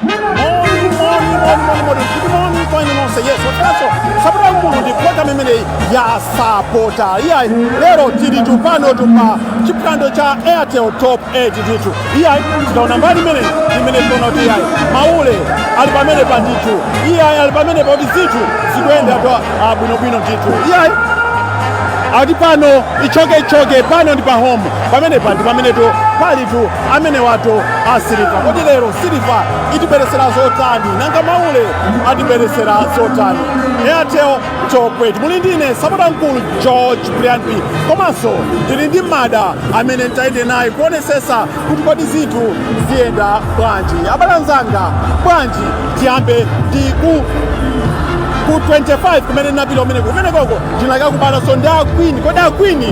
Moni, moni, moni, moni, moni. Good morning kwa inu nonse. Yes, wafikanso sapota mkulu ndi program imeneyi ya sapota. Iyayi, lero tili tupano tupa chiphwando cha Airtel Top 8 ndithu. Iyayi, tikaona mbali imeneyi imene tikuona kuti iyayi maule ali pamene pa ndithu. Iyayi ali pamene pa kuti zinthu zikuyenda to bwinobwino ndithu. Iyayi ati pano ichoke ichoke, pano ndi pa home, pamenepa ndi pamenetu palitu amene watu a Silver. Kodi lero Silver itibweresera zotani? Nanga maule atibweresera zotani? Airtel Top 8, muli ndine sapota mkulu George Brian B, komanso ndili ndi mada amene nditayende naye kuonesesa kuti kodi zinthu ziyenda bwanji. Abale anzanga, bwanji tiyambe ndi ku 25 kumene ndinapita kumeneko. Kumenekoko ndinakakumananso ndi a Queen. Kodi a Queen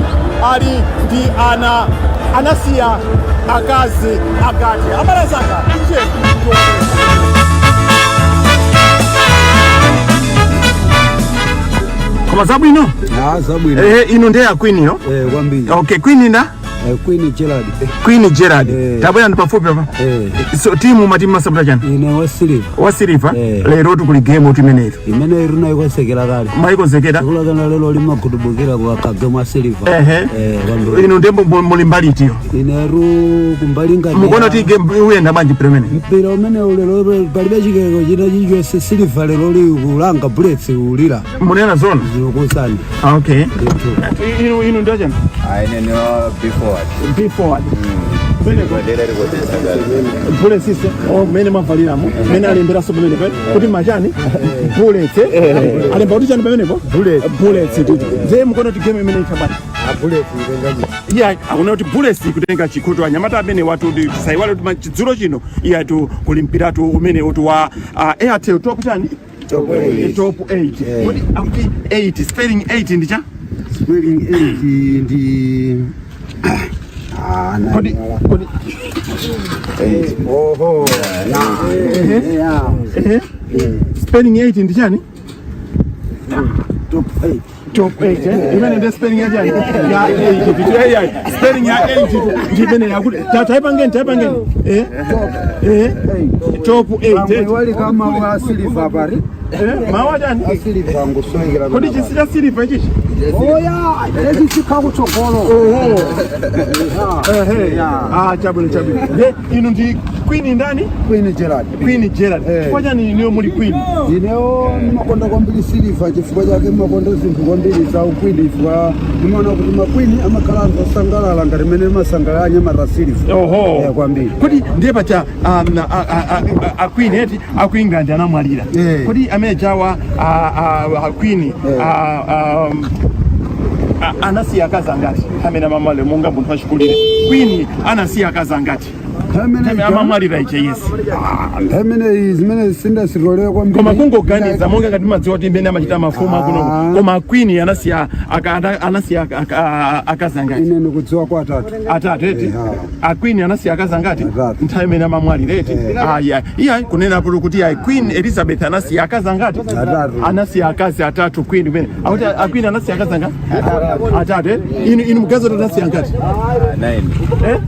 ali ndi ana, anasiya akazi angati? Abale anzanga, tiye tione. Koma zabwino. Ah, zabwino. Eh, inu ndiye a Queen yo? Eh, kwambiri. Okay, Queen nda Eh, Queen Gerard. Queen Gerard. Eh. Tabwera ndi pafupi apa. Eh, So timu matimu masapota chani? Ine wa Silver. Wa Silver. Eh. Lero tukuli game timeneyo. Imene iruna ikosekera kale. Maikonzekera. Kulakana lero limakudubukira kwa kagemu wa Silver. Ehe. Eh, kwambiri. Inu ndembo muli mbali itiyo? Ine ru kumbali ngati. Mukuona kuti game uyenda bwanji pamene? Mpira umene ulero palibe chikeko china chilichonse. Silver lero li kulanga Bullets ulira. Munena zona. Zikukusani. Okay. Ndithu. Inu ndio chani? Ine ni wa Be Forward. Be Forward. Ndera likozesa. Bullets ise oh, mene mwavaliramo mene alemberaso pamene pa kuti machani Bullets, eh? Alemba kuti chani pamenepo? Bullets. Bullets titi. Ndiye mukuona kuti game imene itha bwanji? Bullets itengaji. Iya, akuona kuti Bullets kutenga chikhoto. Anyamata amene watu ndi tisaiwale kuti chidzulo chino iya tu kuli mpiratu umene uti wa Airtel Top chani? Top 8. Top 8. Kodi akuti 8, spelling 8 ndi cha? Spelling 8 ndi ah, na. Kodi Oho. Yeah. Eh, spelling 8 ndi chani? Top 8. Top 8, eh? Imene ndi spelling ya chani? Ya 8 titi. Yeah, spelling ya 8 ndi imene yakuti taipangeni, taipangeni, eh eh, top 8, eh. Wali kama wa Silver pari. Eh, mawa chani? Silver ngusongera. Kodi chisita Silver ichichi? Oya, lezi chikha kutsogolo. Oho. Ehe. Ah, chabwino, chabwino. Nde inu ndi Queen ndani? Queen Gerard. Queen Gerard. Eh. Chifukwa chani iniyo muli Queen? Ineyo ndimakonda kwambiri Silver, chifukwa chake makonda zinthu kwambiri za uqueen, chifukwa ndimaona kuti maqueen amakhala anthu osangalala ngati mmene masangalala anyamata Silver. Oho. Eh, kwambiri. Kodi ndiye pacha a Queen eti aku England anamwalira. Eh. Kodi amene jawa a Queen anasiya akazi angati amene amamwalira? Monga munthu wachikulire, Queen anasiya akazi angati amene amamwalira iche? Yes. Nthawi zimene sindasitolera kwambiri. Koma kungoganiza monga ngati madziwa kuti imene amachita mafumu akuno. Ah. Koma Queen anasiya anasiya akazi angati? Ine ndikudziwa kwa atatu. Atatu eti? Yeah. A Queen anasiya akazi angati? Atatu. Nthawi imene amamwalira eti? Aya, iya, kunena kuti ayi, Queen Elizabeth anasiya akazi angati? Atatu. Anasiya akazi atatu Queen kumene akuti a Queen anasiya akazi angati? Atatu, eh? Inu mugazo kuti anasiya angati? 9. Eh,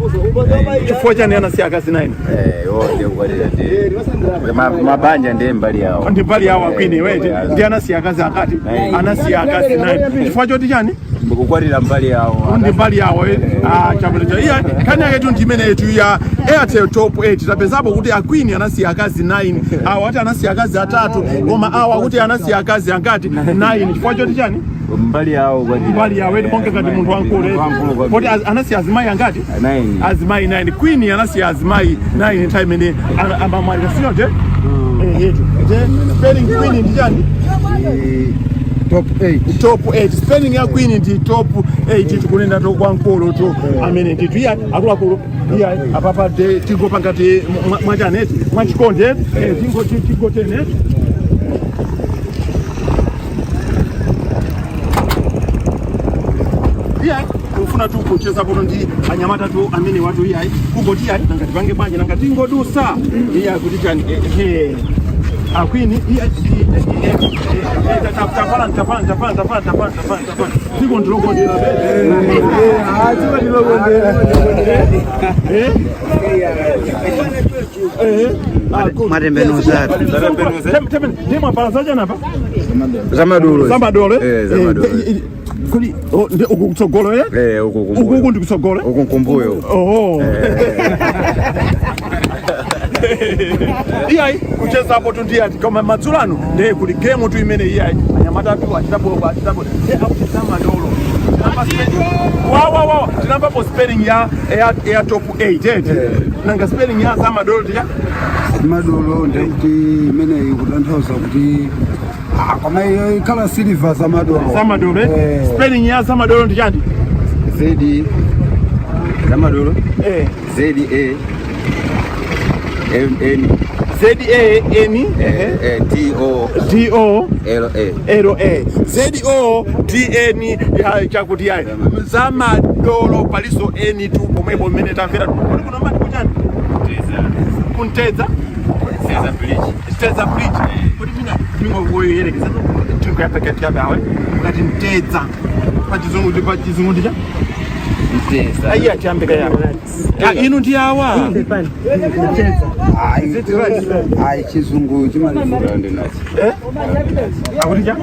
chifukwa chani anasiya akazi 9? Eh, wote kukwatira ndi mabanja ndiye mbali yawo. Ndi mbali yawo a Queen wete ndi anasiya akazi angati? Nine. Anasiya akazi 9 chifukwa choti chani? Kukwatira mbali yawo. Ndi mbali yawo, eh? Ah, chabwino cha iya, nkhani yake tu ndi imene yetu ya Airtel Top 8. Tapezapo kuti a Queen anasiya akazi 9, awa ati anasiya akazi atatu, koma awa kuti anasiya akazi angati? 9. Chifukwa choti chani? Mbali yawo kukwatira. Mbali yawo eti, monga ngati munthu wankulu eti. Wankulu kwambiri. Poti anasiya azimayi angati? 9. Azimayi 9. Queen anasiya azimayi 9 nthawi imene amamwalira, siyonje? Eh, yetu je spelling Queen ndi chani? Top 8. Top 8, spelling ya Queen ndi top 8. Tikunena to kwankulu tu amene nditu iya akuluakulu iya apapa de tingopanga ti mwachaneti mwachikondi eh, tingo tingotene. Tingofuna tu kucheza kuno ndi anyamata tu amene watu iyayi kungoti iyayi nanga tipange bwanji, nanga tingodusa iyayi kuti chani, akwini tafala tafala tafala tafala tafala tafala tafala tiko ndilokondera. Matembenuza. Ndimwapala zachanapa. Zamadolo. Zamadolo. Eh, zamadolo. Kodi uku kutsogolo, eh? Eh, uku kumbuyo. Uku ndi kutsogolo. Uku kumbuyo. Oh. Iyayi, kuchezapo tu ndiye ati koma madzulo ano ndiye kuli game tu imene iyayi anyamata tu achitapo achitapo ndiye akuti zamadolo. Wa wa wa, tinamvapo spelling ya top 8, eh? Nanga spelling ya zamadolo tiya? Madolo ndekuti imeneyi kutanthauza kuti koma iyo ikhala Silver zamadolo. Zamadolo, eh? Eh. Spelling ya zamadolo ndi chani? Z zamadolo. Eh. Z A M N. Z A N. Eh, T O. D O. L A. L A Z O D N ya chakuti yayi zamadolo, paliso N tu pomwepo mmene tamvera. Kodi kuno mati kuchani? Kuntedza. Teza Bridge. Teza Bridge. Kodi mina tingoyerekeza tingoyapakati yapawe ngati Mtedza pachizungu, pachizungu ndicha? Mteza. Aiya, tiyambika yapo. Inu ndi awa. Ayi, chizungu chimaliza. Ground nuts. Akuti cha?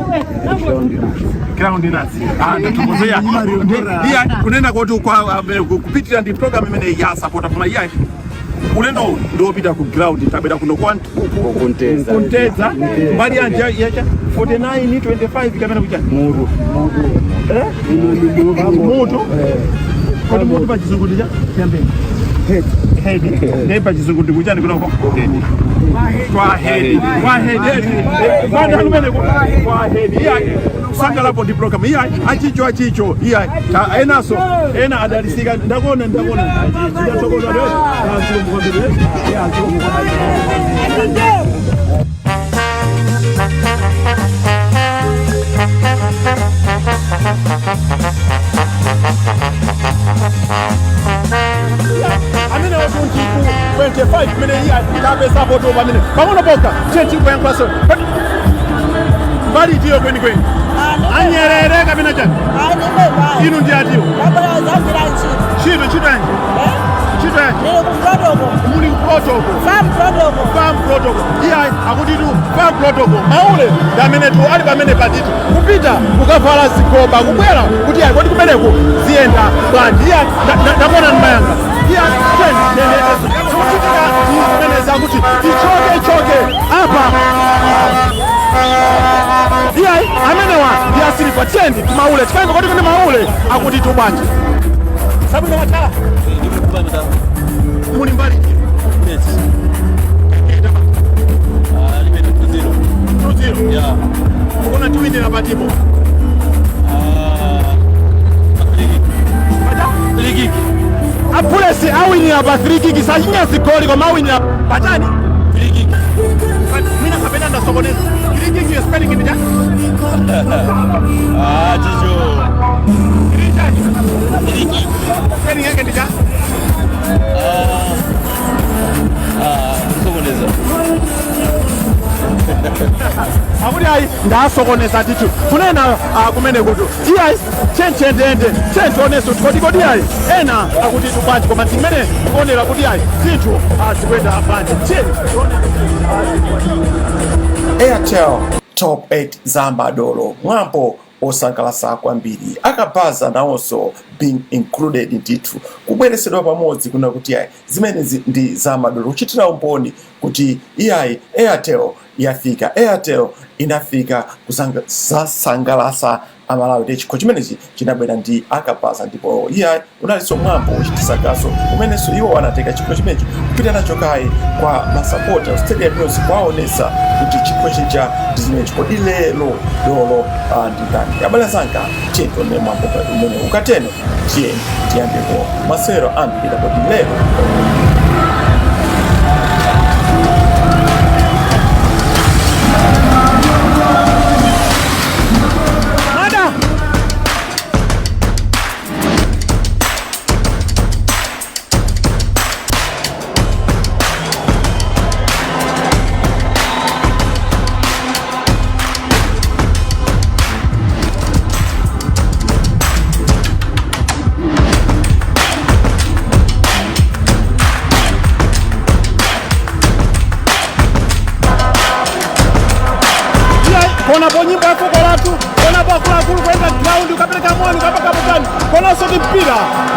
Ground nuts. Ah, ndithokozeya. Iya, kunena kuti kupitira ndi program imene ya sapota koma iya ulendo ndiwopita ku ground, tabwera kuno kwa Kunteza. Kunteza mbali yanja yacha 49 25 kapena kucha? Mutu. Eh? Mutu. Kodi mutu pa chizungu ndicha? Tiyambeni. Head. Head. Ndiye pa chizungu ndikuchani kunoko? Kwa head, kwa head, kwani halumene kwa head. Iya, kusangalapo ndi program iya achicho achicho iya enaso ena adalisika. Ndakona, ndakona, ndathokoza. Ya. Amene watuntiku 25 mene iya tapesapo to pamene pang'ono pokha chenchikuyankhaso mbali itiyo kwenikweni anyerere kapena chani? Inu ndi atiwo? Ntchito, ntchito yanji, ntchito yanji? Muli protocol, farm protocol. Iya, akuti tu farm protocol maule ndi amene tu ali pamene patitu kupita kukavala zigoba kubwera kuti iya kodi kumeneku ziyenda bwanji? Iya, ndapona mmayanga. Iya, zikuchitika zimene zakuti tichoke choke apa. Iya, amenewa ndi a Silver. Tiyeni timaule tikange kodi kune maule akuti tu bwanji sabwino matala muli mbali. 2-0. Yeah. Mukuona tiwinira patipo? Free kick. Apulesi awinira pa free kick, sachinya zigoli koma awinira pachani? Free kick. Mina kapena ndasokoneza. Free kick yo spelling ndi cha? Ah, Chicho. Free kick. Spelling yake ndi cha? Ah, kusokoneza. Akuti ayi, ndasokoneza ndithu kunena kumene kuti iyayi chenchendende chentioneso kodi kodi ayi ena akuti tubwanji koma timene tikuonera kuti ayi zinthu zikuyenda bwanji cheni. Airtel Top 8 zamadolo, mwambo osangalatsa kwambiri, akabaza nawonso being included ndithu, kubweresedwa pamodzi kuna kuti ayi zimenezi ndi zamadolo, kuchitira umboni kuti iyayi Airtel yafika, Airtel inafika kuzasangalatsa Amalawi. Ndi chikho chimenechi chinabwera ndi akabaza, ndipo iyayi unalinso mwambo wochititsa umenenso iwo anatenga chikho chimenechi kupita nacho kayi kwa masapota stadium yonse kwaonesa kuti chikho chija ndi chimenechi. Kodi lero dolo ndi ndani? Abale zanga, tiye tione mwambo umene ukateno, tiye tiyambepo masewero ambiri. Kodi lero Mada. Kwenda ground ukapereka moni ukapakapukani konanso ti mpira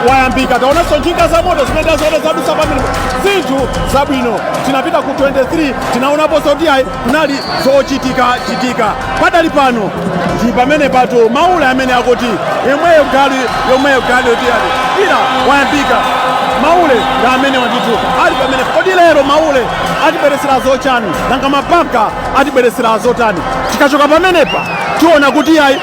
wayambika. Taonanso njinga za moto zimene zote zadusa pamenepo, zinthu zabwino. Tinapita ku 23, tinaonaponso kuti ayi, kunali zochitika chitika. Padali pano ndi pamene pato Maule amene akuti yomweyo gali, yomweyo gali, kuti ati mpira wayambika. Maule ndi amene wandithu ali pamene. Kodi lero Maule atibweresera zochani? Nanga mapaka atibweresera zotani? Tikachoka pamenepa tiona kuti ayi,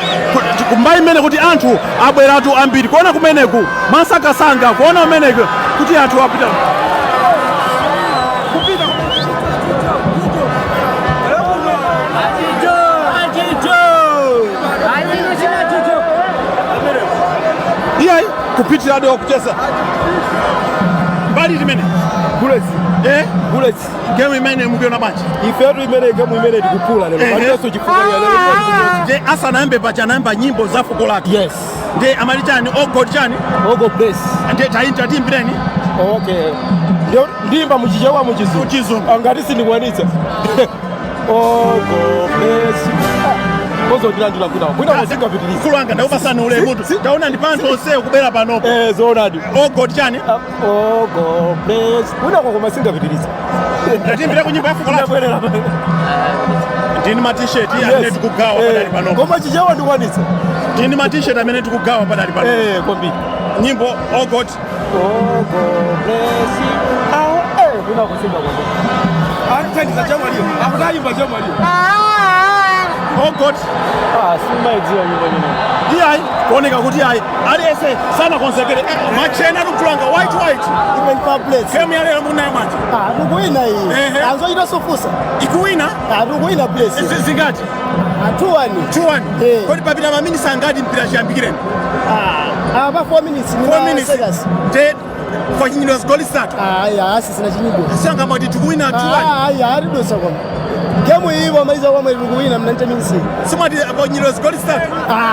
kumbayi imene kuti anthu abweratu ambiri kuona kumeneku masangasanga, kuona kumeneku kuti anthu apita kupita. Iyayi, kupitiradi wakucheza mbali timene. Bullets. Eh? Bullets. Game imene mukuiona bwanji? Ifetu imene game imene tikuphula lero. Palibenso chifukwa ya lero. Nde asanayambe paja anayamba nyimbo za fuko lathu. Yes. Nde amati chani? Oh God chani? Oh God bless. Nde tatiimbireni. Okay. Ndio ndimba muchichewa, muchizungu? Muchizungu. Angati sindikwanitsa. Oh God bless. Kozondilandira kwina. Kwina muzingapitiriza. Mkulu wanga, ndaupasani ulemu tu. Taona ndi panthu onsewo kubera panopo. Eh, zoonadi. Oh God chani? Oh God bless. Kwina koma singapitiriza. Tatiimbire ku nyimbo ya fuko lathu. Ndabwerera. Ndini ma T-shirt amene tikugawa padali panopo. Koma chichewa ndikwanitsa. Ndini ma T-shirt amene tikugawa padali panopo. Eh, kwambiri. Nyimbo Oh God. Oh God bless you. Ah, eh, kwina kusinga kwambiri. Akuthandiza chamwaliyo. Akutayimba chamwaliyo. Oh God. Ah, simaidziwa nyimbo imene. Iyayi, kuoneka kuti ayi, aliyense sanakonzekere. Machena tukulanga white white. Even pa Bullets. Game ya lero munayo manje? Ah, tikuwina iyi. Anzochita sofusa. Ikuwina? Ah, tikuwina Bullets. Zingati? Ah, 2-1. 2-1? Eh. Kodi papita maminitsi angati mpira chiyambikireni? Ah, pa 4 minutes. 4 minutes. Seconds. Te kwachinyidwa zigoli zitatu. Ah, ya, asi sinachinyidwa. Sanga tikuwina 2-1? Ah, ya, aridosa kwama. Game iyi wamaliza kwamwe tikuwina mna 90 minutes. Simwati kwachinyidwa zigoli zitatu?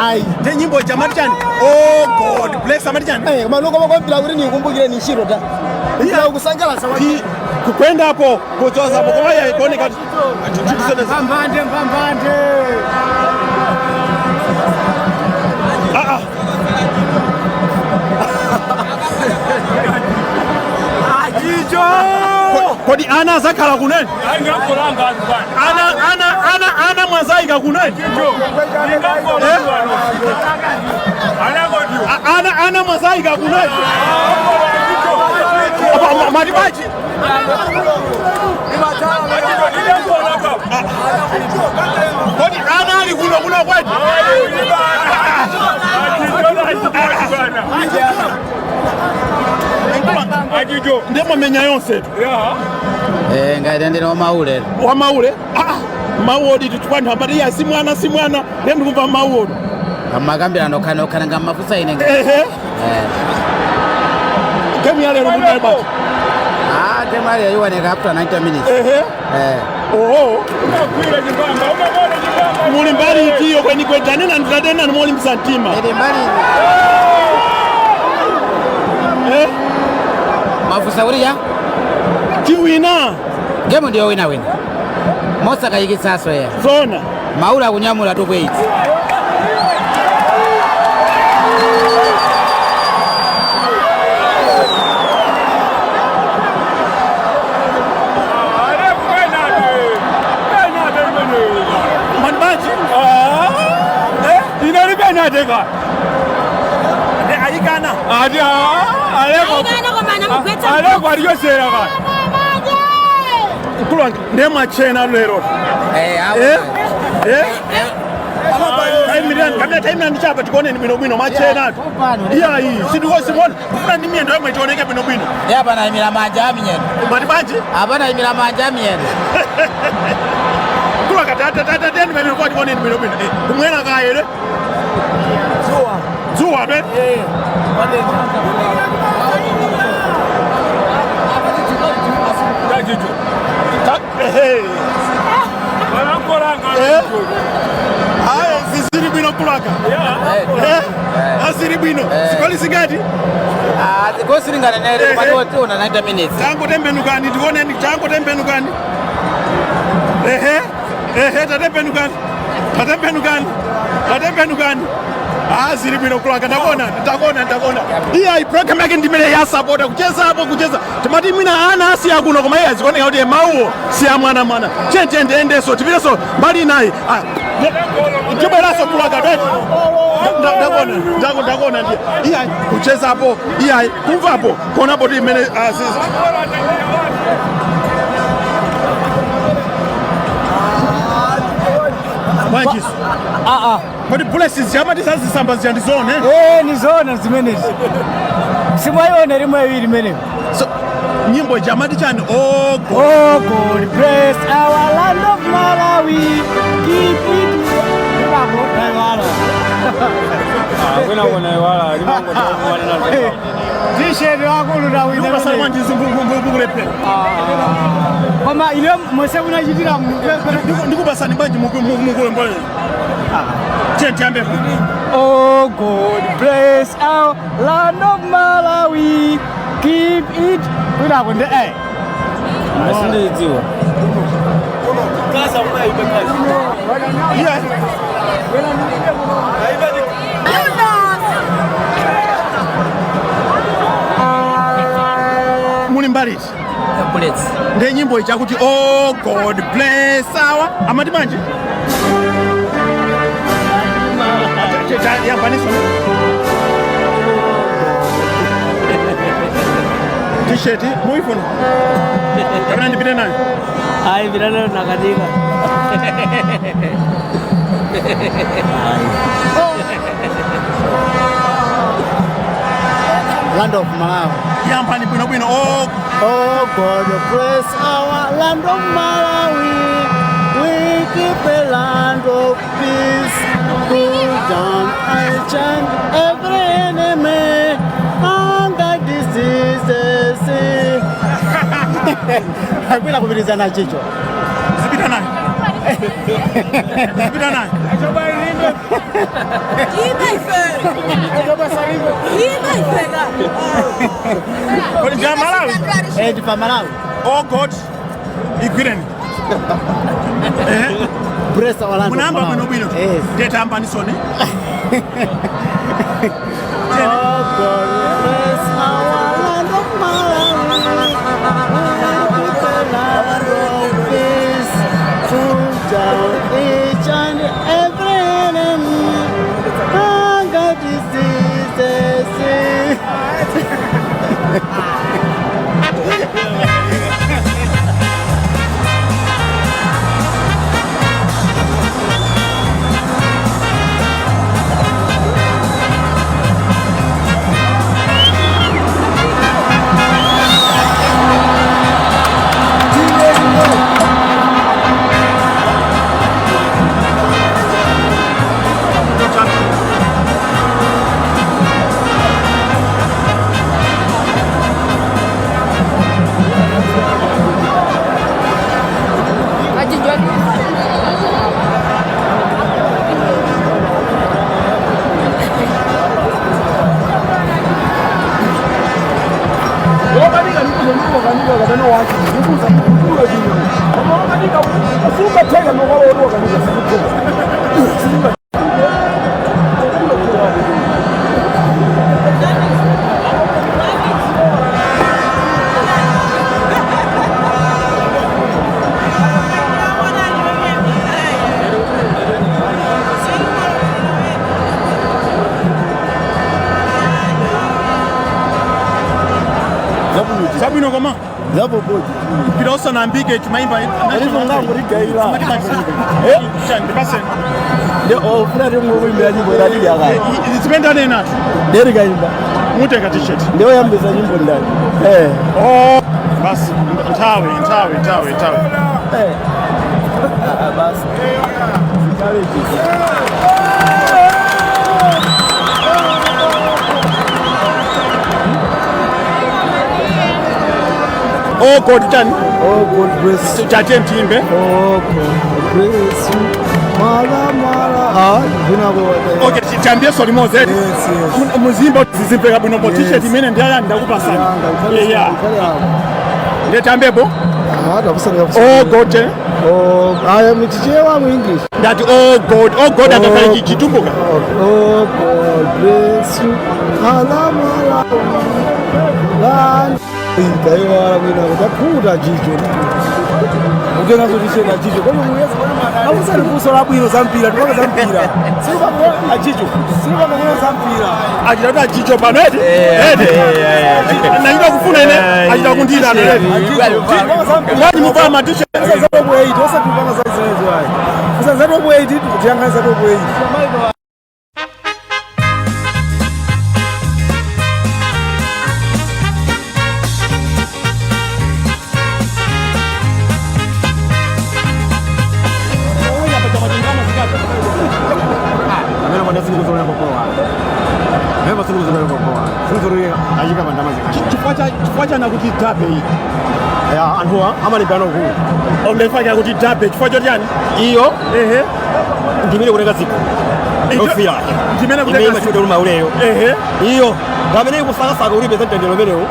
Ayi. Te nyimbo chamati chani? Oh God bless amati chani? Eh, manuko makwambira kuti nikumbukire ni ntchito ta. Mpira ukusangalatsa Ndi kukwendapo kuchozapo, koma iyayi, kuoneka Mbambande, mbambande. Ah, ah. Kodi ana azakhala kuneni? Ana, ana, ana, ana mwazayika kuneni? Eh? Ana, ana mwazayika kuneni? Apa, mati bwanji? Kodi ana ali kuno kuno kwetu? Ndemwamenya yonse tu. Eh, ngaite ndine wamaule. Wamaule? Ah, mauodi tikwanthu amati iya, si mwana, si mwana, ndiye ndikumva mauodi. Amakambirano okha nanga mafusa ine. Ehe. Game ya lero munayo bwanji? Ah, game ali yayiwoneka after 90 minutes. Ehe. Eh. Oho, muli mbali itiyo kwenikweni? Tanena, nditatenani molimbisa mtima. Ili mbali. Eh? Mafusa uri ya? Tiwina? Game ndiyo wina wina. Mosakayikitsaso ya. Zona. Maula kunyamula top 8. Mani bwanji? Eh? Inali penate ka. Ayikana. Ati aleko. Ayikana komana mugwetsa. Aleko aliyosera ka. Mkulu wanga, ndiye mwachena lero. Eh, awu. Eh? Eh? Taimirani, kabla taimirani chapa tikuoneni bwinobwino mwachena tu. Iyayi, situkosimona. Kufuna ndi miyendo yomwe tioneke bwinobwino. Ndi apana imira manja amiyendo. Mati bwanji? Apana imira manja amiyendo. Mkulu wanga, tateni pamene kwa tikuoneni bwinobwino. Eh, kumwera kayere. Zuwa. Dzuwa pe. Eh. Ehe. Eh? Ayo, ziziri bwino kulaka. Eh? Aziri bwino. Zigoli zingati? Ah, zigosiringana nere Ehe. tiona 90 minutes. Tango tembenukani tioneni, tango tembenukani. Ehe. Ehe, tatembenukani. Tatembenukani. Tatembenukani. Ah, zili bwino kulaka, ndakona, ndakona, ndakona. Iya, program yake ndimene yasapota kuchezapo kucheza. Timati mwina ana asiya kuno, koma iye azikuoneka kuti mawuwo si amwana mwana. Chenche ndiendeso, tipireso mbali naye. Ah, tibweraso kulaka beti. Ndakona, ndakona, ndakona ndiye. Iya, kuchezapo, iya, kumvapo, kuonapo kuti imene ah, bwanjiso. Kodi Bullets ziyamati zazisamba ziya ndizone? Eh, ni zona zimenezi. Simwayiona rimwe iwiri imeneyo. So, nyimbo jamati chani? Oh God. Oh God bless our land of Malawi. Keep it. Kwina Kwina kona iwala limango. T-shirt wakulu na wina. Ndikupasani bwanji mukulephera? Koma ile mwese munachitira. Ndikupasani bwanji mukulembole? Tiye tiyambe. Oh God bless our land of Malawi. Keep it. Kwina kunde eh. Sindidziwa. Yeah. Muli mbaliti? Bullets. Ndiye nyimbo ichakuti "Oh God bless our" amati manje yambaniso T-shirt muifuna kapena ndipite nayo? Ayi, vilalo nakanika. Land of Malawi. Yambani bwinobwino, oh. Oh God bless our land of Malawi. We keep a land of peace. Pull down and chant every enemy. Hunger, diseases. Hakwina kupirizana chicho. Zipita nayo, zipita nayo. Kodi ja Malawi? Eh, tipa Malawi. Oh God igwireni. Eh. Bless our land of Munamba Malawi. bwinobwino. Yes. Ndiye tambanisoni. Oh God bless our land of Malawi. We keep a land of peace. Pull down each and every enemy. Hunger, diseases. Zabwino koma. Zapopoji. Mpira usanambike chimaimba. Ngangurigaila. Ndipaseni. Ofuna tingokuimbira nyimbo iratidiyakaya. Zimene ndanenatu. Nderikaimba. Mutenga T-shirt. Ndewoyambisa nyimbo ndani. Eh. Oh, basi nthawi, nthawi, nthawi, nthawi. Eh. Basi. Zikale. Oh God chani? Oh God bless. Chatiye mtimbe. Oh God bless you. Mala mala. Ah, vinako. Okay, tiyambiyeso limodzi eti? Yes. Muzimba zizimveka bwino bo. Yes. T-shirt imene ndiyayani ndakupasani. Yanga, Yeah. ikhale yako. Ndiye tiyambepo. Ah, takusana. Oh God eh? Oh, I am Chichewa mu English. Ndati "Oh God", "Oh God" akakhale chitumbuka. Oh God Bless you alamala land ikaiwala mwina kutakhuta jijo utenga zotishena jijo ausali funso labwino za mpira tipanga za mpira ajijo silipanga za mpira Achita kuti ajijo pano eti eti nachita kufuna ine achita kundira ano eti bwanji muvala ma t-shirt za top 8 osatipanga za zinezo ayi kusa za top 8 tiyangane za top 8. Chifukwa chana kuti derby iyi? Anthuwa amalimbana ukulu. Omlefanya kuti derby chifukwa choti chani? Iyo ehe ndimene kutenga zikho yofira. Ndimene kutenga imene machuta uli mauleyo. Ehe. Iyo ngamene ikusakasaka ulibe za mtendere umenewu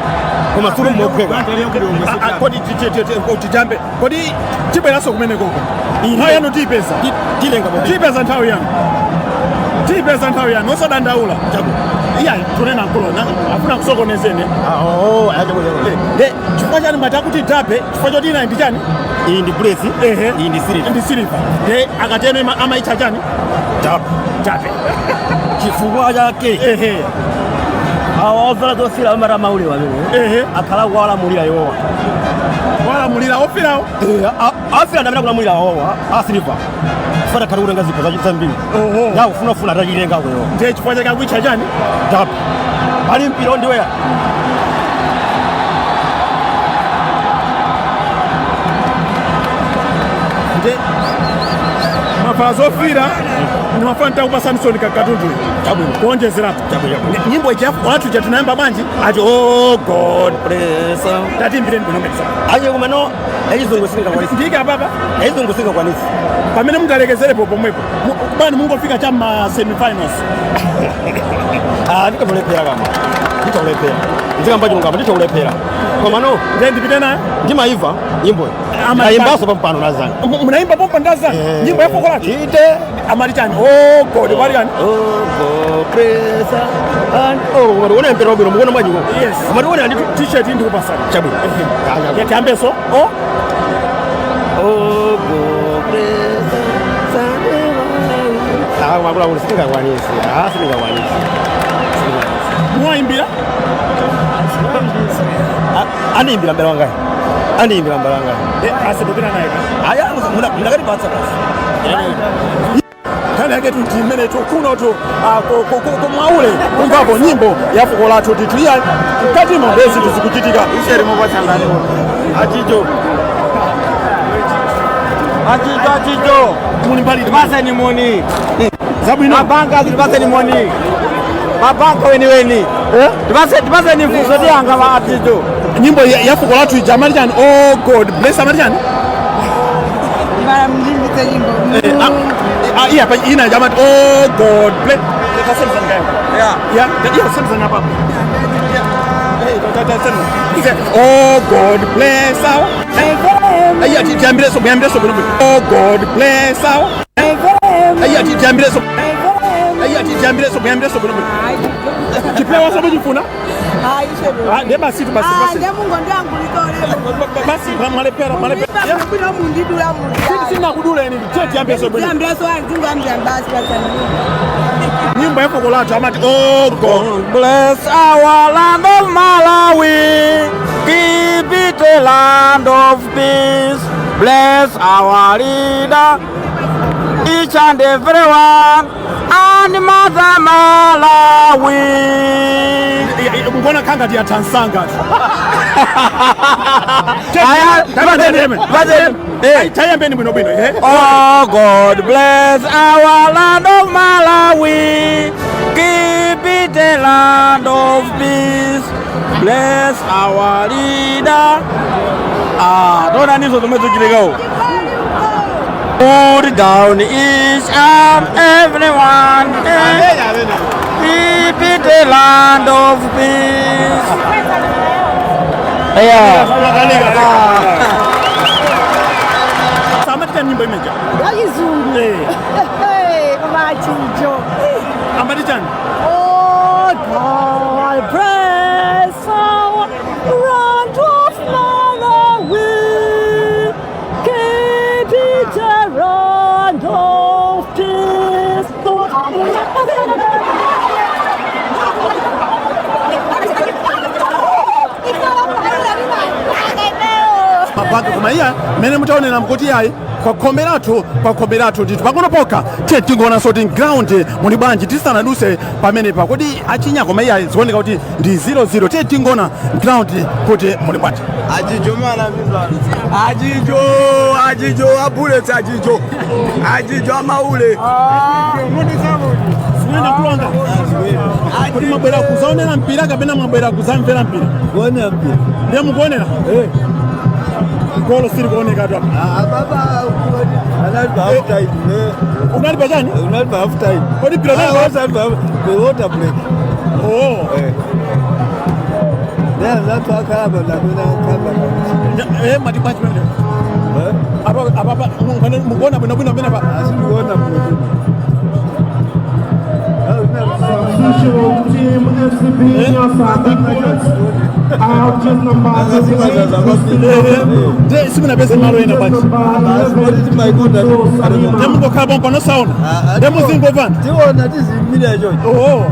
koma suli mophweka. Kodi tijambe kodi tibweranso kumene koko nthawi yanu tiyipeza? Tilenga. Tiyipeza nthawi yanu, tiyipeza nthawi yanu, osadandaula. Iya, tunena mkulu afuna kusokonezene. De chifukwa chani mati akuti derby? Chifukwa choti ina ndi chani? Iyi ndi Bullets. Ehe. Iyi ndi Silver. Ndi Silver. De akateno amaitcha chani? Derby. Derby. Chifukwa chake ehe awa ovala zofira amati maulewo amene ehe akhala kuwalamulira iwowa. Walamulira ofirawo? Afira ndamene akulamulira awowa a Silver fana khali kutenga zikho zambiri. Oho. Ndakufunafuna atachilengako iwowa. Ndiye chifukwa chake akuitcha chani? Derby. Pali mpira ndiweya. Nde mafala zofira ndimafana ntakupa Samson katundu kuonjezerapo nyimbo ija wathu ja tinayamba bwanji ati "Oh God Bless. Tatimbireni bwino. Aje kumano echizungu singakwanisi. Ndike apapa. Echizungu singakwanisi. Pamene mungalekezerepo pomwepo bani mungofika cha ma semifinals. Ah, ndikamulephera kama nditaulephera ndikamba chilungamo nditaulephera komano. Ndiye ndipite nayo. Ndimaiva nyimboyo. Ndayimbaso pampano nazanga. Munaimba pompa ndazanga nyimbo ya fuko lathu? Ite. Amati chani? "Oh God" pali chani? Oh God bless and oh umationa mpira wabwino mukuona mwajiko. Yes. Umationa ndi T-shirt ndikupasani. Chabwino. Tiyambeso o Oh God bless. Ah, makula singakwanisi, ah, singakwanisi. Muwayimbira? Andiyimbira mbele wangayi, andiyimbira mbele wangayi. Asindipita naye. Aya, mundakatipatsa basi. Nkhani yake tu imene kuno tu kumwaule kumvapo nyimbo ya fuko lathu tithu iya mkatimo ndezi tizikuchitika. Achicho. Achicho, achicho. Muli mbali. Tipaseni moni. Zabwino. Mabanga tipaseni moni. Mabanga weni weni. Tipase tipaseni mfuso tiyanga ba achicho. Nyimbo ya fuko lathu ija amati chani? "Oh God bless" amati chani? Mara mlimbitse nyimbo. Ah, iya pa ina ija amati "Oh God bless". Yeah. Yeah, yeah, send apa. "Oh God bless our". Iya, tiyambireso, muyambireso bwino bwino. "Oh God bless our". Iya, tiyambireso. Iya, tiyambireso, muyambireso bwino bwino. Chipewa somo chifuna? Hayi shebe. Ah, ndiye basi tu basi Ah, basi. ndiye mungondiangulitolemo. Basi mwalepera mwalepera. Mulimba bwino mundidula mundi. Sina kudula eni, tiyambireso bwino. Tiyambireso ndingambira basi basi. Nyimbo ya fuko lathu amati "Oh God Bless our land of Malawi. Keep it a land of peace. Bless our leader, each and every one, and Mother Malawi. Mbona kanga tiyathansanga? Aya, Tayambeni bwino bwino eh. Oh God bless our land of Malawi. Keep it a land of peace. Bless our leader. Ah, tona nizo zomwe zikuchitikawo. Put down each and everyone. Keep it a land of peace. Yeah. Amati chani nyimbo imeja? Yachizungu. Eh. Koma achicho. Amati chani? Oh Mapanga koma iya mmene mutaonera mkuti yayi kwakhomeratu, kwakhomeratu ndithu. Pang'ono pokha tiye tingoonanso kuti ground muli bwanji tisanaduse pamenepa. Kodi achinya? Koma iyayi, zikuoneka kuti ndi 0-0. Tiye tingoona ground kuti muli bwanji. Ajijo mana ajijo, ajijo abullets, ajijo, ajijo amaule. Simene kulonga kuti mwabwera kuzaonera mpira kapena mwabwera kuzamvera mpira? Kuonera mpira. Ndiye mukuonera golo sili kuoneka tu apa. Baba, anali pa half time. Unali pa chani? Unali pa half time. Kodi mpira unali pa Wasali pa water break. Oh. Then that's what happened. Amene akamba. Mati bwanji pamene apa apa mukuona bwinobwino pamene pa? Asikuona bwino. Team FCB Nyasa Big Bullets out just number 38. Ndiye simunapeze malo ena bwanji? Ndiye mungokhala pomwe panosaona, ndiye muzingopanda? Tiona, tizimira chocho. Oh.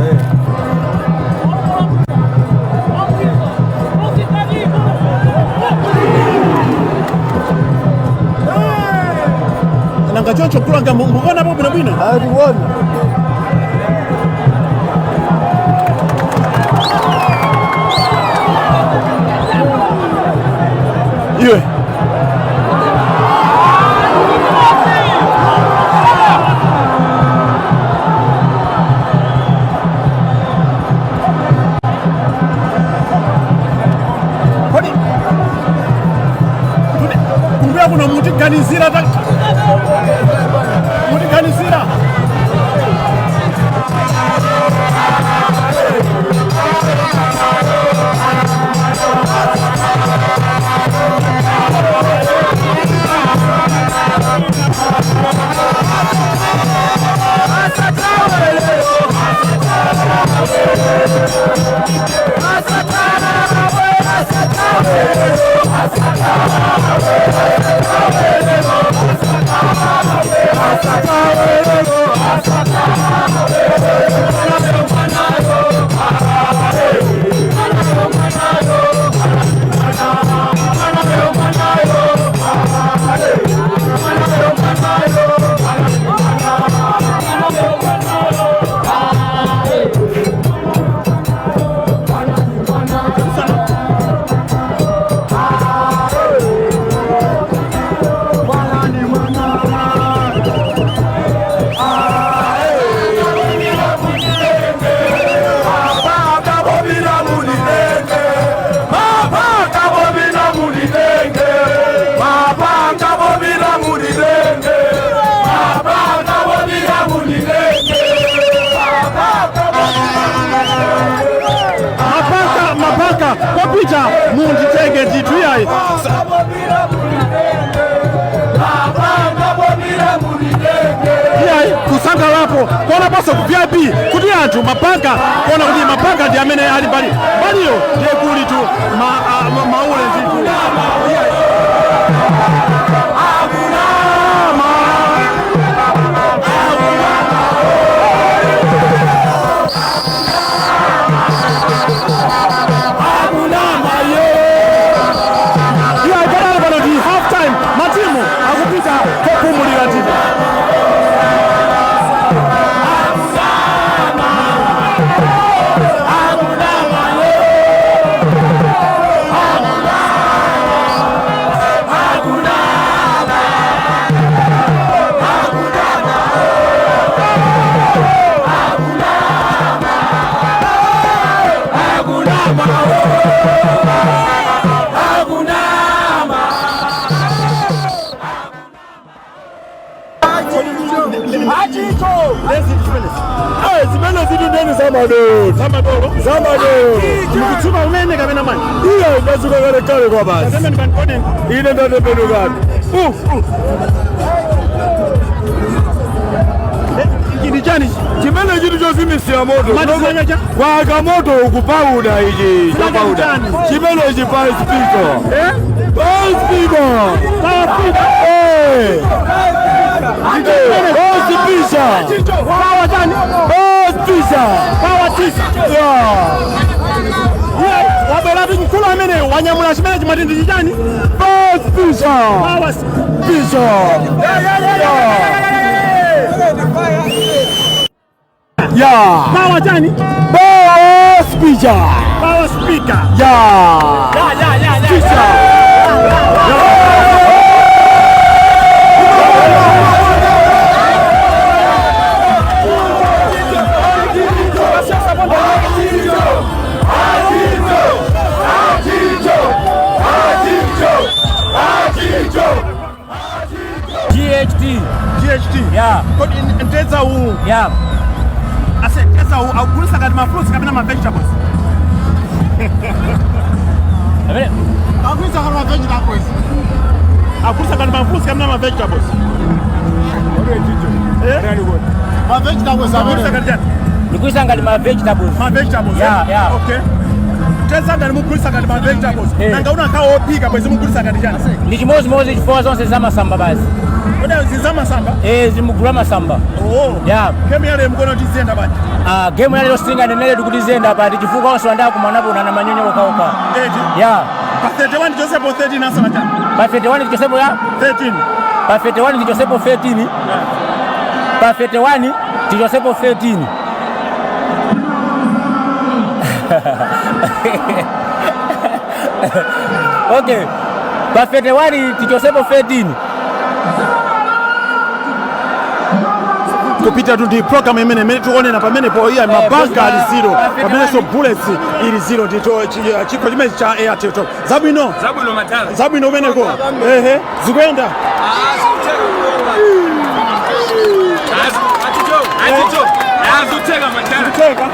Nanga choncho kulanga mukuonapo bwinobwino? Ationa. Iwe kodi kumbuya kuno mutiganizira mutiganizira. Mapaka, mapaka kwapita munditenge ndithu iyayi. Iyayi, kusangalapo kuonaponso ku VIP kuti anthu mapanga kuona kuti mapanga ndi amene ali mbali mbaliyo, ndiye kuli tu maule ndithu. Iyayi. Iyayi, padali pano ndi half time, matimu akupita kopumulira ndithu. Zimene zitu ndeni zamadolo. Zamadolo. Zamadolo. Mukutsuka umene kapena mani? Iya, ndadzuka kalekale kwa basi. Katemeni pankodi. Ine ndatembenukani. Ichi chani? Chimene chitu chozimisira moto. Mati cha? Kwaka moto uku, pauda ichi. Chimene Chapauda. chani? Chimene ichi fire speaker. Eh? Fire speaker. Power speaker. Eh. Oh, speaker. Power chani? Oh, speaker. Power tisa. Yeah. Iye wabweratu mkulu amene wanyamula chimene chimati ndi chichani? Fire Vision. Power Vision. Yeah. Power chani? Power speaker. Power speaker. Yeah. Yeah. Vision. GHT. GHT. Yeah. Kodi mtedza uwu. Yeah. Ase mtedza uwu akugulisa ngati ma fruits kapena ma vegetables. Amene Akugulisa ngati ma vegetables. Akugulisa ngati ma fruits kapena ma vegetables. Eh? Ma vegetables akugulisa ngati chani? Ndikuisa ngati ma vegetables. Ma vegetables. Yeah, eh? yeah. Okay. Mtedza ngati mugulisa ngati ma vegetables. Eh. Nanga unakhawa ophika bwezi mugulisa ngati chani? Ndi chimozimozi chifukwa zonse zamasamba basi. Kodi zizamasamba? Eh, zimugula masamba. Oh. Yeah. Game yale mkono tiziyenda bwanji. Ah, game yalero sitinganenere kuti ziyenda pati chifukwa onse wandakumanapo na manyonyo okhaokha. Eti. Yeah. Pa 31 tichosepo 13 asala chani? Pa 31 tichosepo ya 13. Pa 31 tichosepo 13. Pa 31 tichosepo 13. Okay. Pa 31 tichosepo 13. Kupita tu ndi program imene imene tikuonera pamenepo iya mabanka ali zero pamenenso Bullets ili zero ndito chikho chimene cha Airtel Top. Zabwino. Zabwino matala. Zabwino umeneko. Ehe, zikuyenda. Azuteka matala. Zikuteka.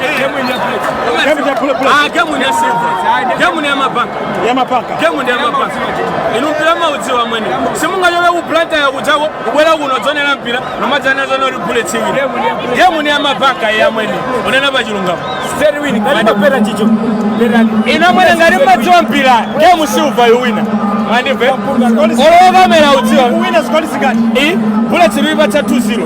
Game ya Bullets. Ah, game ya Silver. Game ya mabanka. Ya mabanka. Game ya mabanka. Inu mpira maudziwa mwene. Simungachoke ku Blantyre yakudzako kubwera kuno dzonera mpira nomadzana zono ri Bullets win. Game ya mabanka ya mwene. Unena pachilungamo. Straight win. Ngati mapera chicho. Ina mwene ngati madziwa mpira. Game Silver iwina. Mandive. Olowa kamera udziwa. Ikuwina zigoli zingati? I Bullets ipatsa 2-0. 2-0.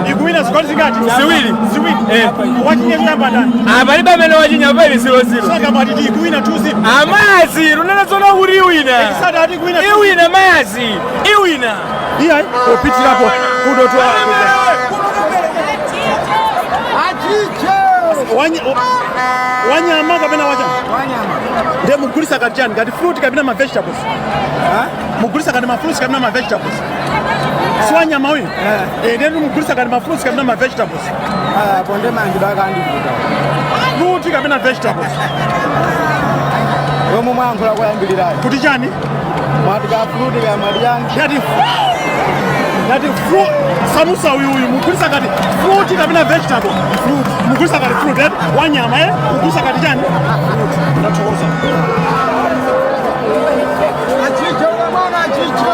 2-0. Ikuwina zigoli zingati? Ziwiri. Ziwiri. Eh. Wachinya chiyamba ndani? Palibe amene wachinya pali 0-0. Saka mwati ikuwina 2-0. Amazi runena zona kuti iwina. Isada ati ikuwina. Iwina mazi. Iwina. Iya, popitirapo kuno tu. Wanyama kapena wacha? Wanyama. Ndiye mugulisa kati chani? Ngati fruit kapena ma vegetables? Mugulisa kati ma fruits kapena ma vegetables? Si wanyama uyu? Eh, ndiye mugulisa kati ma fruits kapena ma vegetables? Ah, ponde mangi bakandivuta. Fruit kapena vegetables? Wemwe mwayankhula kuyambirirayo. Kuti chani? Mwati ka fruit ka madiyani. Ngati fruit samusa uyu uyu mugulisa kati fruit kapena vegetable? Fruit. Mugulisa kati fruit eh? Wanyama eh? Mugulisa kati chani? Fruit. Ndathokoza. Achicho mwana achicho.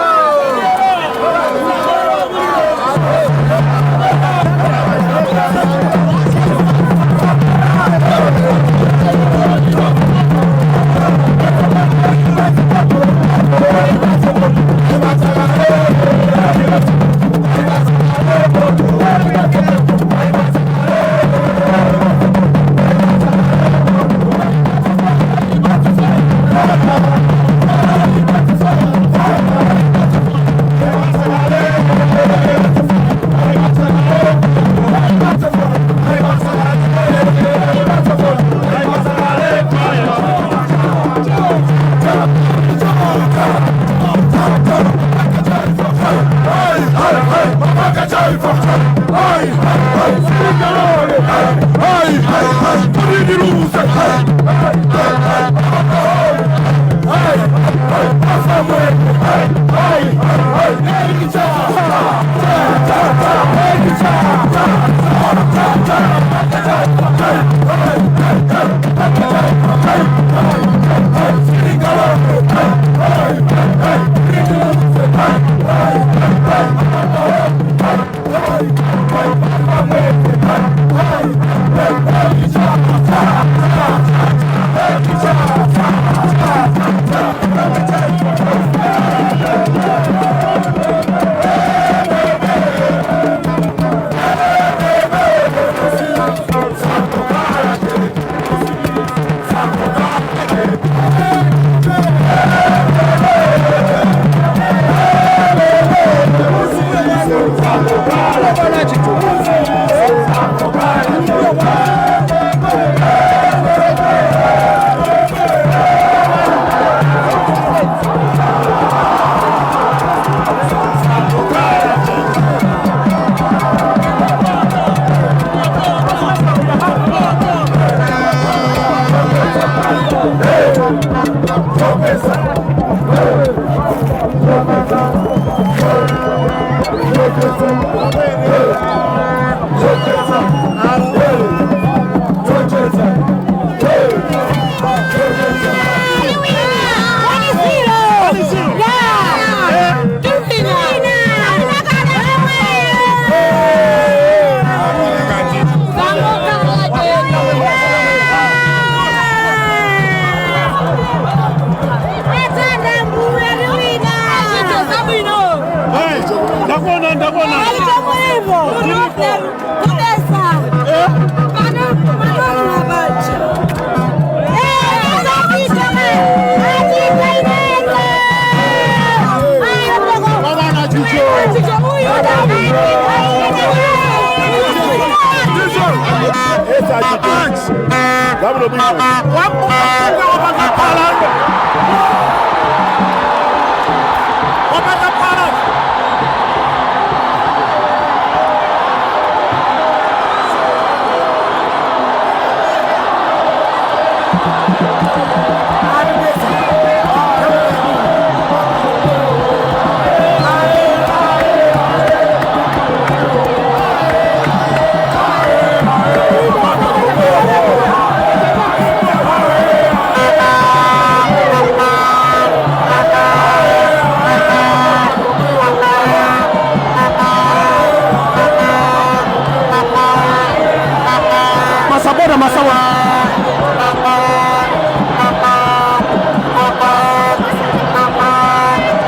Masabora masawa.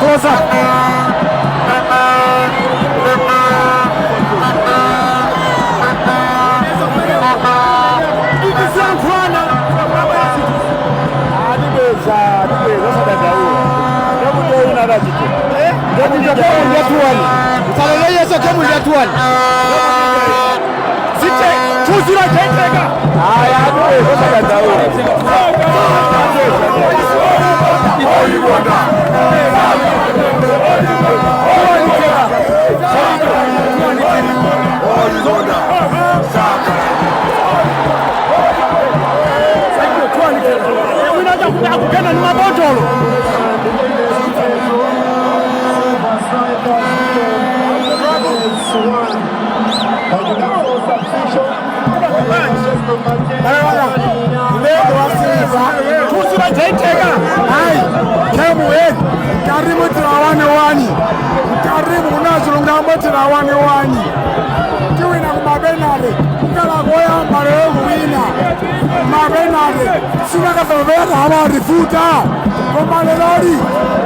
Close up. Kugenda ni mabotolo. Kemu karibu tirawane wani karibu unazilungambo tirawane wani tiwina kumabenale kukala koyamba lero kuwina mabenale sinakafabeta amarifuta koma leroli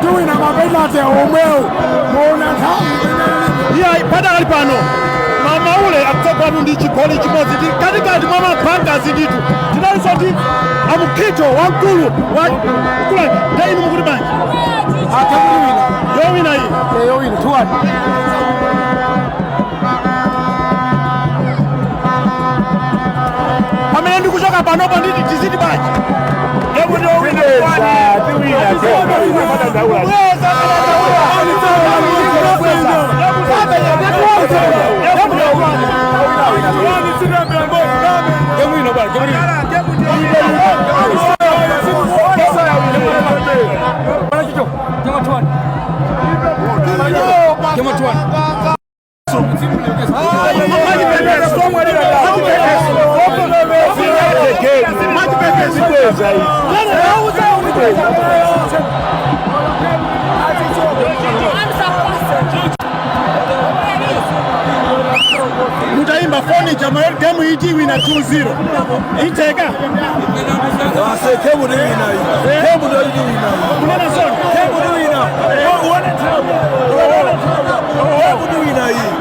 tiwina mabenate omwewo muona nthawi. Iya padakali pano mamaule akutsogolatu ndi chigoli chimodzi ndi katikati mwa mabangazi ndithu tinalinso ndi amukito wamkulu wa kulani nde inu mukuti bwanji yowina iyi Yowina 2-1. Pamene ndikuchoka panopo nditi tiziti bwanji. Mutaimba foni chama gemu iti wina 2-0 iteka. Kunena sona.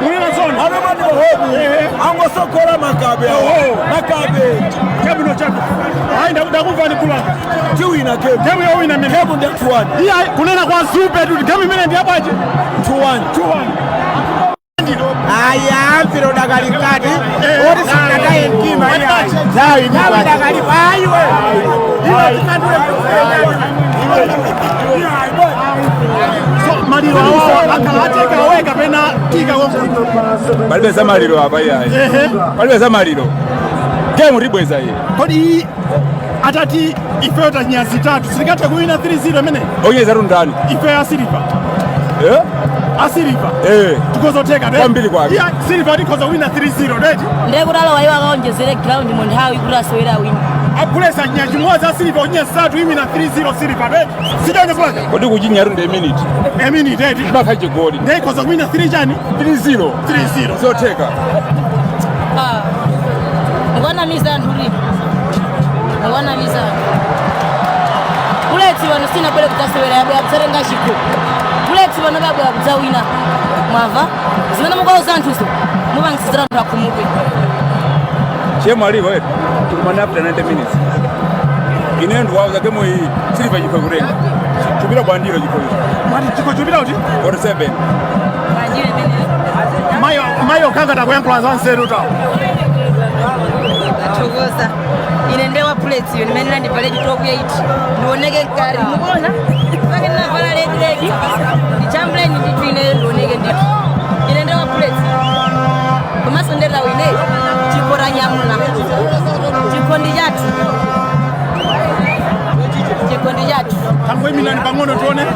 Kunena sona. Angosokora makabe makabe Chabwino chabwino. Hayi ndakumva ni kula. Tiwina game. Gemu yowina mene. Game ndi 2-1. Iya kunena kwa Zupe tu gemu imene ndi yapache 2-1. 2-1. Aya mpira udakali mkati oti sinataye mtima iyayi dakali ayiwe So maliro awo akhala ateka away kapena tika konko. Palibe za maliro apa iyayi. Palibe za maliro. Game ribweza iye. Kodi iyi atati ifeyo tachinya zitatu sitingathe kuwina 3-0 imene Onyeza rundani. ifeyo asiliva Eh? asiliva Eh. tikozoteka Kwambiri kwake. iya siliva tikhoza kuwina 3-0 redi. Ndiye kuti alowa iwo akaonjezere ground mu nthawi kuti asewera wina. Apulesa chinya chimodzi asiliva kuchinya zitatu iwina 3-0 siliva redi sichonye kulacha. Kodi kuchinya runde minute. A minute redi. Baka chigoli. Ndiye ikhoza kuwina 3 chani 3-0. 3-0. Zoteka. Mukanamiza anthu lino mukanamiza anthu Bullets pano sinabwere kudzasewera yabwera kudzatenga chikho. Bullets pano babwera kudzawina. Mwamva zimene mukauza anthuzo, mupangitsira anthu akhumudwe. Chemwali wetu, tikumana after 90 minutes. Ine ndiwauza, game iyi Silver chikho kutenga chupita bwandiro chikho ichi. Mwati chikho chupita kuti? 47. Mayo, mayo kanga takuyankhula za nzeru tawo. Tathokoza. Ine ndewa Bullets iyo, ndimene ndivale top 8, ndioneke mkari mukuona pake ndinavala red red, ndichambuleni ndithu. Ine ndioneke ndithu, ine ndewa Bullets, komanso ndetawo ine chikho tanyamula, chikho ndi chathu, chikho ndi chathu. Tangoyimirani pang'ono tione. Ya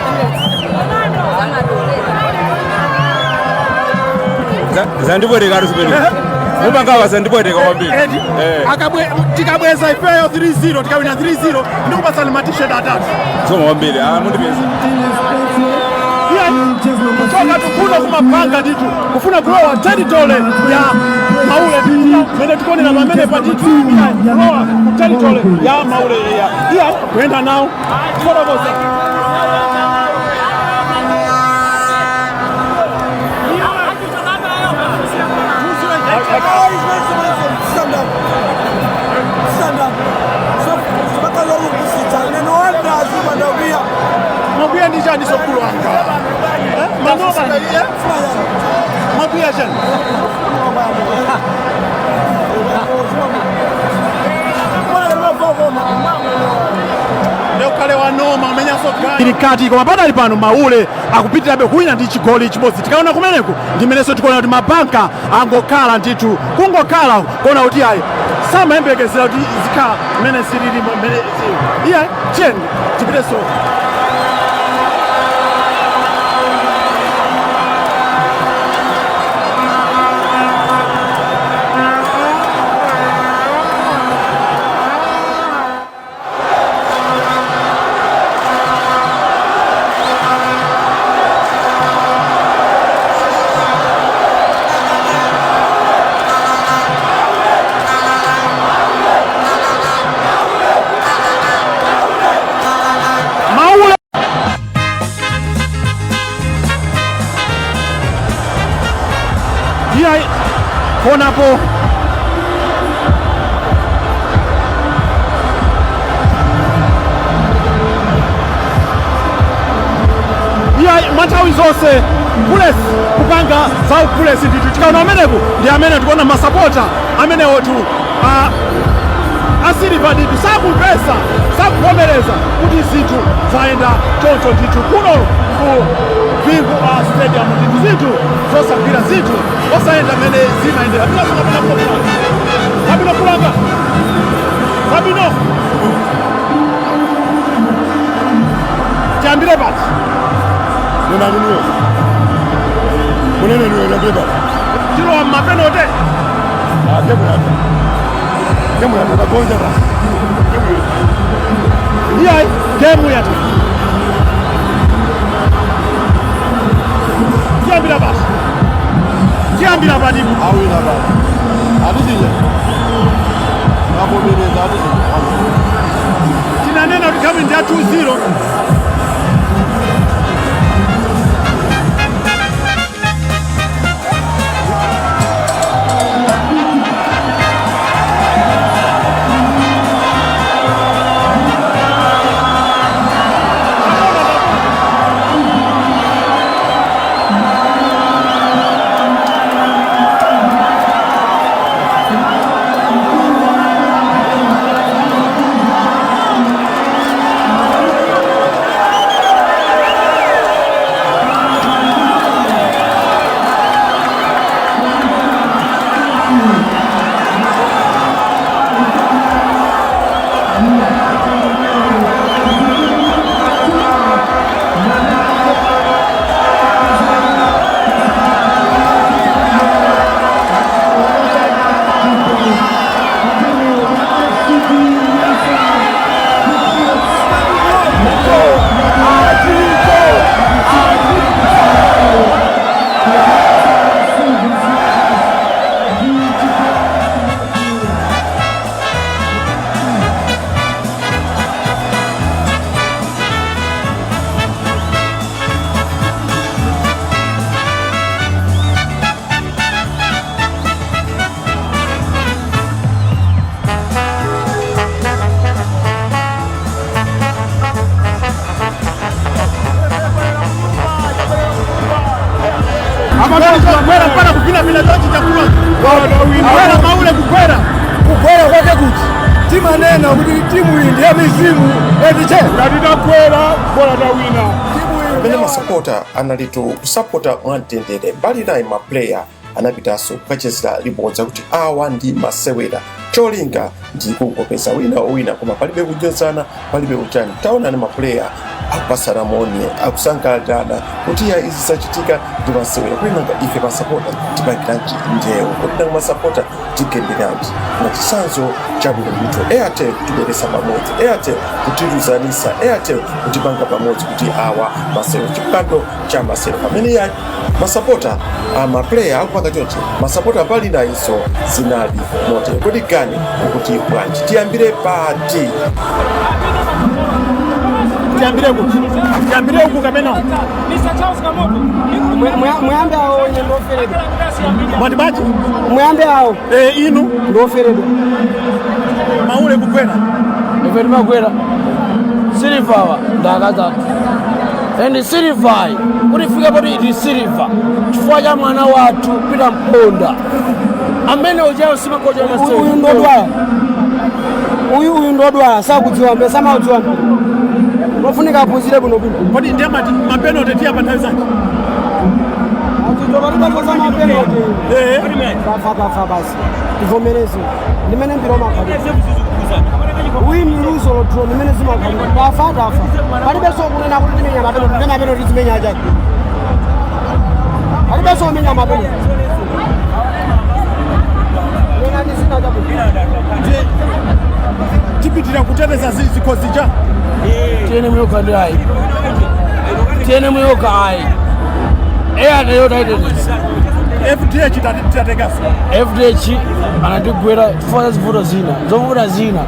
Bullets zamadole. Zandipweteka zimene mupangawa, zandipweteka kwambiri. Edi. Eh. Tikabweza ifeyo 3-0, tikawina 3-0, ndikupasani ma T-shirt atatu. Zikomo kwambiri, ah, mundipeza. Kuchoka tukuno kumapanga ndithu kufuna kulowa territory ya Maule, mene tikuonera pamene pa ndithu kulowa ku territory ya Maule ya iya kuyenda nawo kufotokoza. Stand up. Stand up. So, mpaka Mwakwiya ndi chani, sokulu wanga? Eh? Manoba, eh? Mwakwiya chani? Ukhale wanoma umenyanso ili kati, koma padali pano Maule akupitirabe kuwina ndi chigoli chimodzi. Tikaona kumeneku ndimenenso tikuona kuti mabanka angokhala ndithu, kungokhala kuona kuti ayi, samayembekezera kuti zikhala mmene zilili mmene zili. Iye tiyeni tipitenso. Maule. Iye konapo. Iye mwanthawi zonse Bullets kupanga za Bullets ndithu. Tikaona ameneku ndi amene tikuona masapota amenewotu a Silver ndithu sakumvesa, sakuvomereza kuti zinthu zayenda choncho ndithu kuno ku Bingu Stadium ndithu, zinthu zosagwira, zinthu osayenda mmene zimayendera. Pabino kulanga, Pabino, tiyambire pati? Munene munene niwe yambire pati. Tilowa mma penalty. Game yathu, game yathu tagonja basi. Iyayi, game yathu tiyambira basi, tiyambira patipo. Awina basi, atichinya, avomereza, atichinya. Tinanena kuti game ndi ya 2-0. Kugwera maule kugwera. Kugwera kwake kuti timanena kuti timu iyi ndi ya mizimu etiche Ngati tagwera bola tawina. Pamene masapota analitu kusapota mwamtendere, mbali nayi maplayer anapitanso kukachezera limodzi kuti awa ndi masewera, cholinga ndi kungopeza wina owina, koma palibe kunyozana, palibe kuchani. Taonani maplayer akupasana moni, akusangalalana kuti ya izi zachitika ndi masewera. Kuti nanga ife masapota tipangiranji ndewu? Kuti nanga masapota tigenderanji? Na chitsanzo chabwino ndithu, Airtel kutibweretsa pamodzi, Airtel kutiluzanisa, Airtel kutipanga pamodzi kuti awa masewero, chipando cha masewero. Pamene ya masapota amaplayer akupanga chonchi, masapota pali nayinso zinali motere. Kodi gani ukuti bwanji? Tiyambire pati? Tiyambire kuti? Tiyambire uku kapena? Muyambe awo, ine ndoferedwa. Mwati bwanji? Muyambe awo. Eh, inu ndoferedwa. Maule kugwera. Ife timagwera Silver ndakazatu and Silver kuti ifike poti iti Silver chifukwa cha mwana wathu Peter Mponda amene uchayo simakocha. Uyu ndodwala uyu, uyu ndodwala, sakudziwa mbe, samaudziwa mpira, lofunika aphunzire bwinobwino. Kodi ndiye mati mapenalty tiya pa nthawi zanji? Mapenalty kafa kafa basi, tivomereze ndimene mpira umakhalira, win, lose or draw, ndimene zimakhalira. Tafa tafa, palibenso kunena kuti timenya mapenalty, ndi mapenalty zimenya achake, palibenso kumenya mapenalty. Nena ndi zina chabwino. Tipitira kuteteza zikho zija. TNM yoka ndi ayi, TNM yoka ayi, Airtel yotayiteteza. FDH titatengaso. FDH anatigwera chifukwa cha zivuto zina, zovuta zina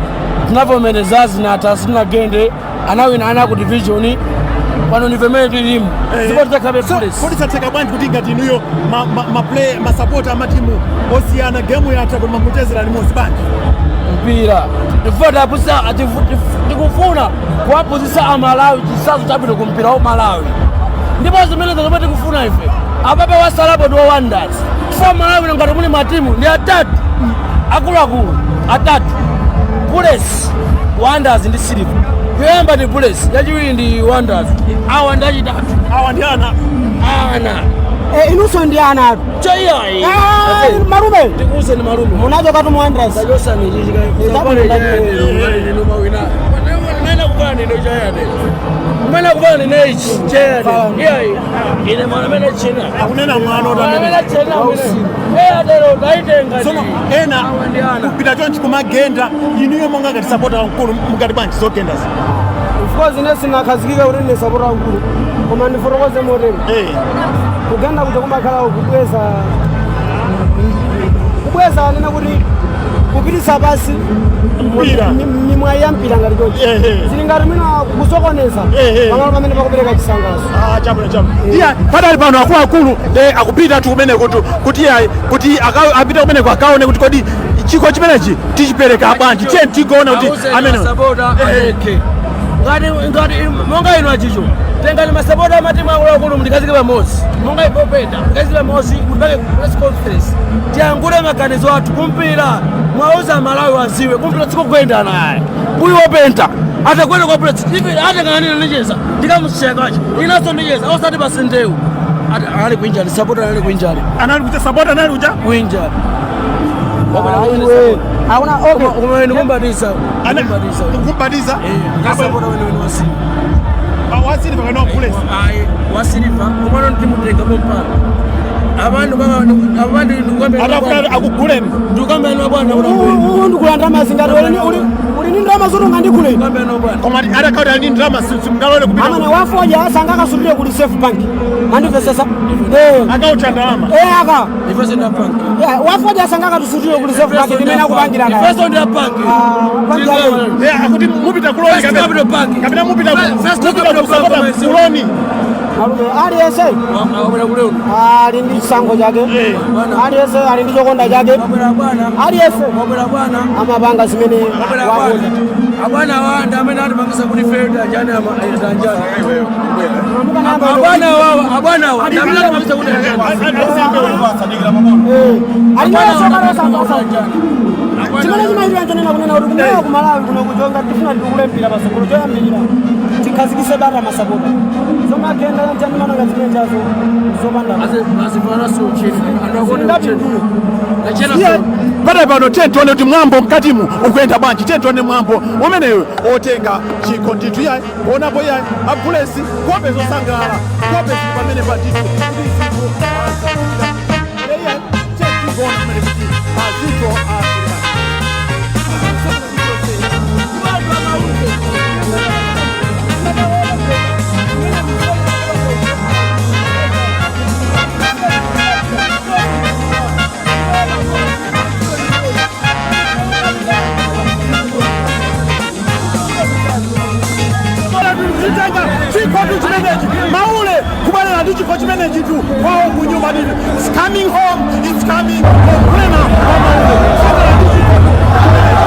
tinavomereza, zinatha, sitinagende, anawina ana ku division pano ni pamene tilimu zipoti zakhabe Bullets. Kodi zatheka bwanji kuti ngati inuyo ma masapota amatimu osiyana, gemu yatha koma muchezera limodzi bwanji? Mpira tifuna tiaphunzitsa, tikufuna kuwaphunzitsa Amalawi chitsanzo chabwino ku mpira wa Malawi, ndipo zimene zomwe tikufuna ife apape wasalapo ndi Wanderers, chifukwa Malawi ngati muli matimu ndi atatu akuluakulu atatu: Bullets, Wanderers ndi Silver. Yoyamba ndi Bullets, yachiwiri ndi Wanderers, awa ndi achitatu. Awa ndi ana. Ana. Eh, inunso ndi ana atu. Chaiyayi. Ah, malume. Ndikuuze ni malume. Munacho katu mu Wanderers. Tachosani chichi. Mena kukhala nino chayade, mena kukhala nino ichi chayade. Iyayi, ine mwana mene china. Akunena mwano. Mwana chena Airtel taitenga. Sono ena kupita chonchi kumagenda, inuyo monga ngati sapota wamkulu mukati bwanji zogenda zi? Of course ine sinakhazikika kuti ndine sapota wamkulu, koma ndifotokoze motere: kugenda kuja kumakhala kubweza, kubweza nena kuti kupitisa pasi Mpira. Mimwayi ya mpira ngati chonchi zili ngati mwina kusokoneza pamalo pamene pakupereka chisangaso. Ah, chabwino, chabwino. Iya, padali pano akuluakulu akupita tu kumene kuti iyayi kuti apite kumeneko akaone kuti kodi chikho chimenechi tichipereka bwanji. Tiye tigoona kuti amene Masapota aleke ngati ngati monga inu achicho, tengani masapota amatimu akuluakulu mndikazike pamodzi, monga ipopeta mndikazike pamodzi, mutipake press conference, tiyangule maganizo athu kumpira. Mwauza Malawi waziwe kumpira sikugwenda naye uyu wopenta atakwenda kwa Bullets ivi atengana ndicheza ndikamusekachi inaso ndicheza osati pasendewu. Anali kuinjali sapota, anali kuinjali. Anali kuja sapota, anali kuja. Kuinjali. Aiwe akuna, okay. Kumene ndikumbatiza. Kumbatiza. Kasapota wene wa Silver. Wa Silver kana Bullets? Ayi, wa Silver, komano ndimutenga pompano abantu abantu. Atafuta akuguleni. Ndikambena bwana. Uyu ndikulanda mazi ngati uli ni ndalama zoti ungandiguleni. Koma atakauti ali ndi ndalama simngalole kupita? Amene wafoja sangakasutire kuli Safe Bank, mandimvesesa? Eh. Akaucha ndalama. Eh, aka Ifeso ndi bank. Yeah, wafoja sangakatusutire kuli Safe Bank ndimene akupangira nayo. Ifeso ndi bank. Eh, akuti mupita kuloni First Capital Bank. kapena mupita First mupita Capital kusapota Bank. kuloni. Malume, aliyense ali ndi chisankho chake, aliyense ali ndi chokonda chake, aliyense amapanga zimene wakonda. Abwana wanda amene atipangisa kuti ife tanjani tanjani. Abwana wawa, abwana wa amene atipangisa kuti Chimene chimaitira nchonena kunena kuti kumene ku Malawi kuno kuchonga tifuna tikulempira pasogolo, choyambirira tikhazikise bata masapota zomwe agenda yanjani mananga zimene chazo zopanda. Iye, pata pano tiye tione kuti mwambo mkatimu ukuyenda bwanji. Tiye tione mwambo umeneyo otenga chikho ndithu. Iyayi, onapo iyayi, a Bullets kope zosangalala, kope zili pamene pa ndithu kuti zinthu zakuchita. Iyayi, tiye tione kumene kuti azinthu azili. Zitenga chikho chimenechi Maule kubwerera ndi chikho chimenechi tu kwawo kunyumba ndithu. It's coming home, it's coming home. Kulena kwa Maule kubwerera ndi chikho chimenechi.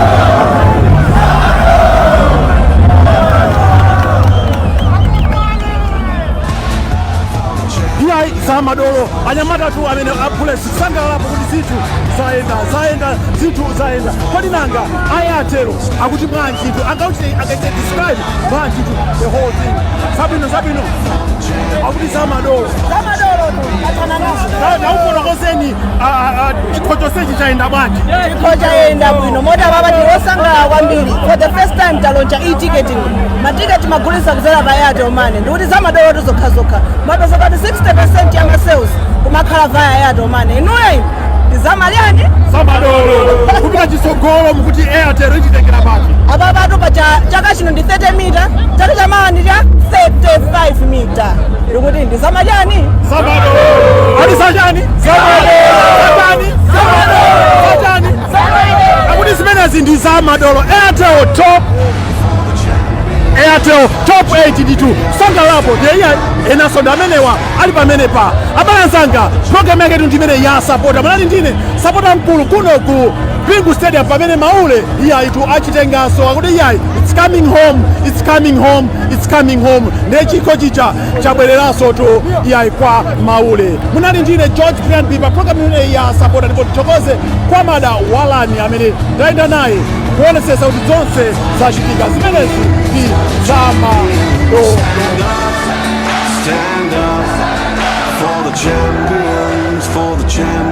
Iyayi, zamadolo, anyamatatu amene a Bullets kusangalalapo kuti zinthu zayenda, zayenda, zinthu zayenda. Kodi nanga Airtel akuti bwanji tu? Angaite describe bwanji tu the whole thing? Zabwino, zabwino, akuti zamadolo. Zamadolo tu athana nazo. Naufotokozeni, chikho chonsechi chayenda bwanji? Chikho chayenda bwino moti apapa tili kwambiri. For the first time talauncha e-ticketing, matiketi magulisa kuzera pa Airtel Money. Ndikuti zamadolo tu zokhazokha mapeza kuti 60% ya ma sales kumakhala via Airtel Money. Inuyo inu ndi zamaliyani? Zamadolo. Kupita chitsogolo mukuti Airtel ichitengera pati? Apapatu pa chaka chino ndi 30 mita, chaka chamawa ndi cha 35 mita. Ndikuti ndi zamachani? Zamadolo. Ali zachani? Zamadolo. Zachani? Akuti zimenezi ndi zamadolo. Airtel Top 8 ndithu sangalapo ndiye enanso ndi amenewa ali pamenepa. Abale anzanga, program yake ndi imene ya sapota. Munali ndine sapota mkulu kuno ku Bingu Stadium pamene Maule iyayi tu achitenganso. Akuti iyayi, it's coming home, it's coming home, it's coming home. Ndiye chikho chija chabwereranso tu iyayi kwa Maule. Munali ndine George Brian Biba, program imene ya sapota, ndipo tithokoze kwa Mada Walani amene ndayenda naye kuonesesa kuti zonse zachitika. Zimenezi ndi zamadolo. Stand up for the champions, for the champions.